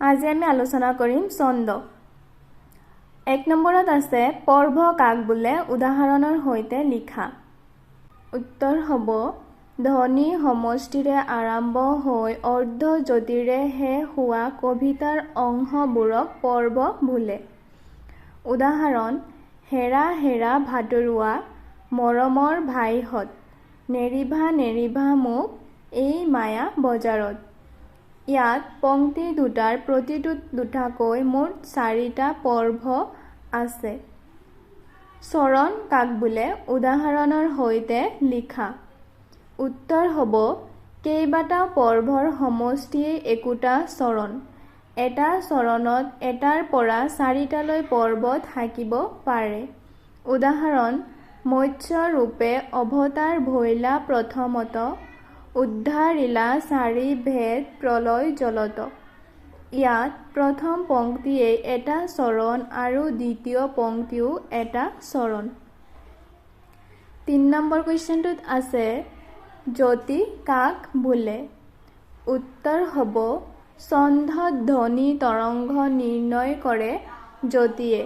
আজি আমি আলোচনা কৰিম ছন্দ। 1 নম্বৰত আছে পৰ্ব কাক বোলে, উদাহৰণৰ সৈতে লিখা। উত্তৰ হ'ব ধ্বনি সমষ্টিৰে আৰম্ভ হৈ অৰ্ধ যতিৰে শেষ হোৱা কবিতাৰ অংশবোৰক পৰ্ব বোলে। উদাহৰণ: হেৰা হেৰা ভাতৰুৱা, মৰমৰ ভাইহঁত, নেৰিবা নেৰিবা মোক এই মায়া বজাৰত। ইয়াত পংক্তি দুটাৰ প্ৰতিটোত দুটাকৈ মুঠ 4টা পৰ্ব আছে। চৰণ কাক বোলে, উদাহৰণৰ সৈতে লিখা। উত্তৰ হ'ব কেইবাটাও পৰ্বৰ সমষ্টিয়েই একোটা চৰণ। এটা চৰণত এটাৰ পৰা 4টালৈ পৰ্ব থাকিব পাৰে। উদাহৰণ: মৎস্য ৰূপে অৱতাৰ ভৈলা প্ৰথমত, উদ্ধাৰিলা চাৰি বেদ প্ৰলয় জলত। ইয়াত প্ৰথম পংক্তিয়েই এটা চৰণ আৰু দ্বিতীয় পংক্তিও এটা চৰণ। 3 নম্বৰ কুৱেশ্যনটোত আছে যতি কাক বোলে। উত্তৰ হ'ব ছন্দত ধ্বনি তৰংগ নিৰ্ণয় কৰে যতিয়ে।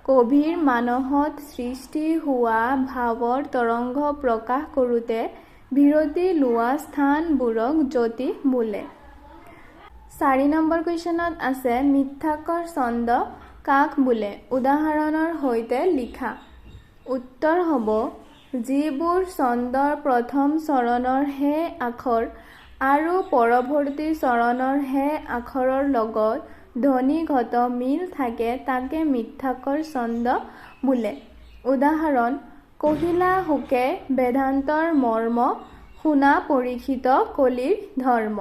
কবিৰ মানসত সৃষ্টি হোৱা ভাৱৰ তৰংগ প্ৰকাশ কৰোঁতে বিৰতি লোৱা স্থানবোৰক যতি বোলে। 4 নম্বৰ কুৱেশ্যনত আছে মিথ্যাক্ষৰ ছন্দ কাক বোলে, উদাহৰণৰ সৈতে লিখা। উত্তৰ হ'ব যিবোৰ ছন্দৰ প্ৰথম চৰণৰ শেষ আখৰ আৰু পৰৱৰ্তী চৰণৰ শেষ আখৰৰ লগত ধ্বনিগত মিল থাকে তাকে মিথ্যাক্ষৰ ছন্দ বোলে। উদাহৰণ: কহিলা শুকে বেদান্তৰ মৰ্ম, শুনা পৰীক্ষিত কলিৰ ধৰ্ম।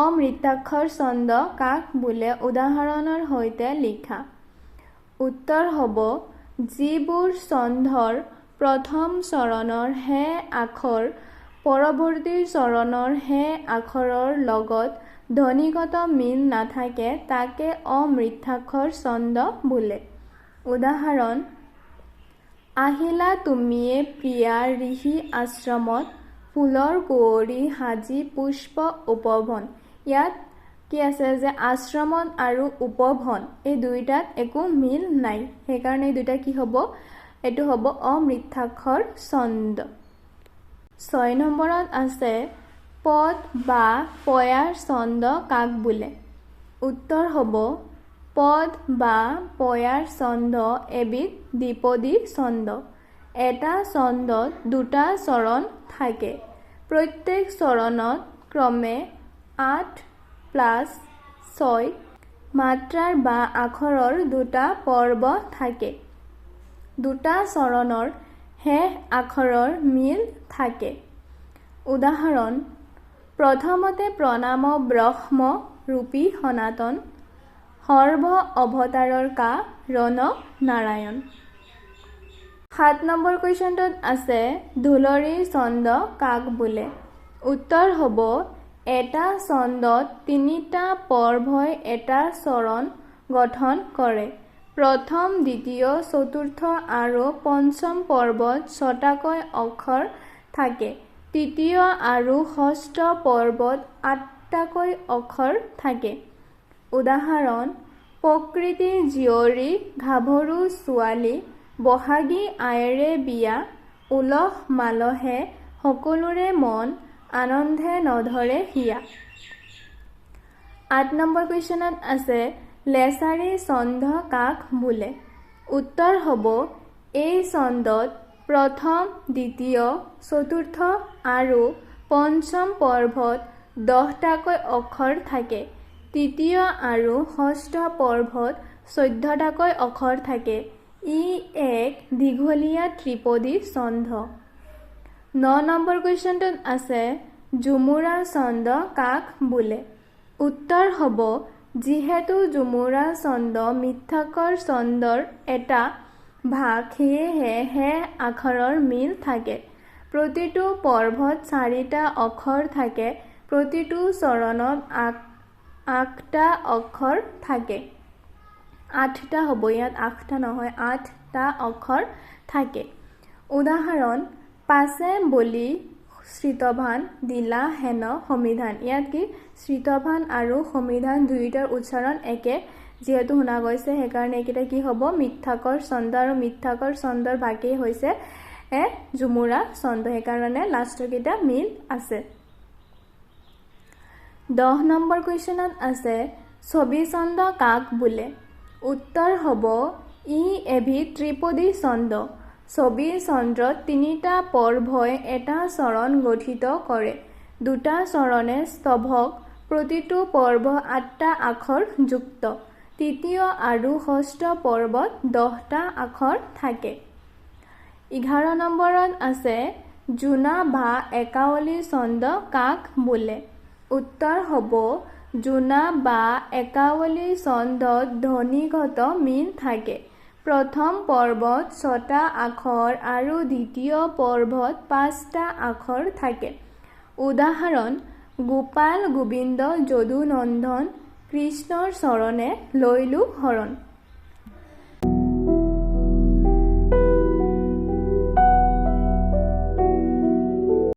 অমৃতাক্ষৰ ছন্দ কাক বোলে, উদাহৰণৰ সৈতে লিখা। উত্তৰ হ'ব যিবোৰ ছন্দৰ প্ৰথম চৰণৰ শেষ আখৰ পৰৱৰ্তী চৰণৰ শেষ আখৰৰ লগত ধ্বনিগত মিল নাথাকে তাকে অমৃতাক্ষৰ ছন্দ বোলে। উদাহৰণ: আহিলা তুমিয়ে প্ৰিয়া ঋষি আশ্ৰমত, ফুলৰ কুঁৱৰী সাজি পুষ্প উপবন। ইয়াত কি আছে যে আশ্ৰমত আৰু উপবন এই দুয়োটাত একো মিল নাই, সেইকাৰণে এই দুটা কি হ'ব, এইটো হ'ব অমৃতাক্ষৰ ছন্দ। 6 নম্বৰত আছে পদ বা পয়াৰ ছন্দ কাক বোলে। উত্তৰ হ'ব পদ বা পয়াৰ ছন্দ এবিধ দ্বিপদী ছন্দ। এটা ছন্দত দুটা চৰণ থাকে। প্ৰত্যেক চৰণত ক্ৰমে 8 + 6 মাত্ৰাৰ বা আখৰৰ দুটা পৰ্ব থাকে। দুটা চৰণৰ শেষ আখৰৰ মিল থাকে। উদাহৰণ: প্ৰথমতে প্ৰণাম ব্ৰহ্ম ৰূপী সনাতন, সৰ্ব অৱতাৰৰ কাৰণ নাৰায়ণ। 7 নম্বৰ কুৱেশ্যনটোত আছে ধুলৰী ছন্দ কাক বোলে। উত্তৰ হ'ব এটা ছন্দত 3টা পৰ্বই এটা চৰণ গঠন কৰে। প্ৰথম, দ্বিতীয়, চতুৰ্থ আৰু পঞ্চম পৰ্বত 6টাকৈ অক্ষৰ থাকে। তৃতীয় আৰু ষষ্ঠ পৰ্বত 8টাকৈ অক্ষৰ থাকে। উদাহৰণ: প্ৰকৃতি জীয়ৰী গাভৰু ছোৱালী, বহাগী আইৰে বিয়া, উলহ মালহে সকলোৰে মন, আনন্দে নধৰে হিয়া। 8 নম্বৰ কুৱেশ্যনত আছে লেচাৰী ছন্দ কাক বোলে। উত্তৰ হ'ব এই ছন্দত প্ৰথম, দ্বিতীয়, চতুৰ্থ আৰু পঞ্চম পৰ্বত 10টাকৈ অক্ষৰ থাকে। তৃতীয় আৰু ষষ্ঠ পৰ্বত 14টাকৈ অক্ষৰ থাকে। ই এক দীঘলীয়া ত্ৰিপদী ছন্দ। 9 নম্বৰ কুৱেশ্যনটোত আছে ঝুমুৰা ছন্দ কাক বোলে। উত্তৰ হ'ব যিহেতু ঝুমুৰা ছন্দ মিথ্যাক্ষৰ ছন্দৰ এটা ভাগ, সেয়েহে শেষ আখৰৰ মিল থাকে। প্ৰতিটো পৰ্বত 4টা অক্ষৰ থাকে। প্ৰতিটো চৰণত 8টা অক্ষৰ থাকে। 8টা হ'ব, ইয়াত 8টা নহয়, 8টা অক্ষৰ থাকে। উদাহৰণ: পাছে বলি শ্ৰীতভান দিলা হেন সমিধান। ইয়াত কি শ্ৰীতভান আৰু সমিধান দুয়োটাৰ উচ্চাৰণ একে যিহেতু শুনা গৈছে, সেইকাৰণে এইকেইটা কি হ'ব? মিথ্যাকৰ ছন্দ, আৰু মিথ্যাকৰ ছন্দৰ বাকী হৈছে ঝুমুৰা ছন্দ, সেইকাৰণে লাষ্টৰকেইটা মিল আছে। 10 নম্বৰ কুৱেশ্যনত আছে ছবি ছন্দ কাক বোলে? উত্তৰ হ'ব ই এবিধ ত্ৰিপদী ছন্দ। ছবি ছন্দত 3টা পৰ্বই এটা চৰণ গঠিত কৰে। 2টা চৰণে স্তৱক, প্ৰতিটো পৰ্ব 8টা আখৰ যুক্ত। তৃতীয় আৰু ষষ্ঠ পৰ্বত 10টা আখৰ থাকে। 11 নম্বৰত আছে জোনা বা একাৱলী ছন্দ কাক বোলে? উত্তৰ হ'ব জোনা বা একাৱলী ছন্দত ধ্বনিগত মিল থাকে। প্ৰথম পৰ্বত 6টা আখৰ আৰু দ্বিতীয় পৰ্বত 5টা আখৰ থাকে। উদাহৰণ, গোপাল গোবিন্দ যদুনন্দন কৃষ্ণৰ চৰণে লৈলো শৰণ।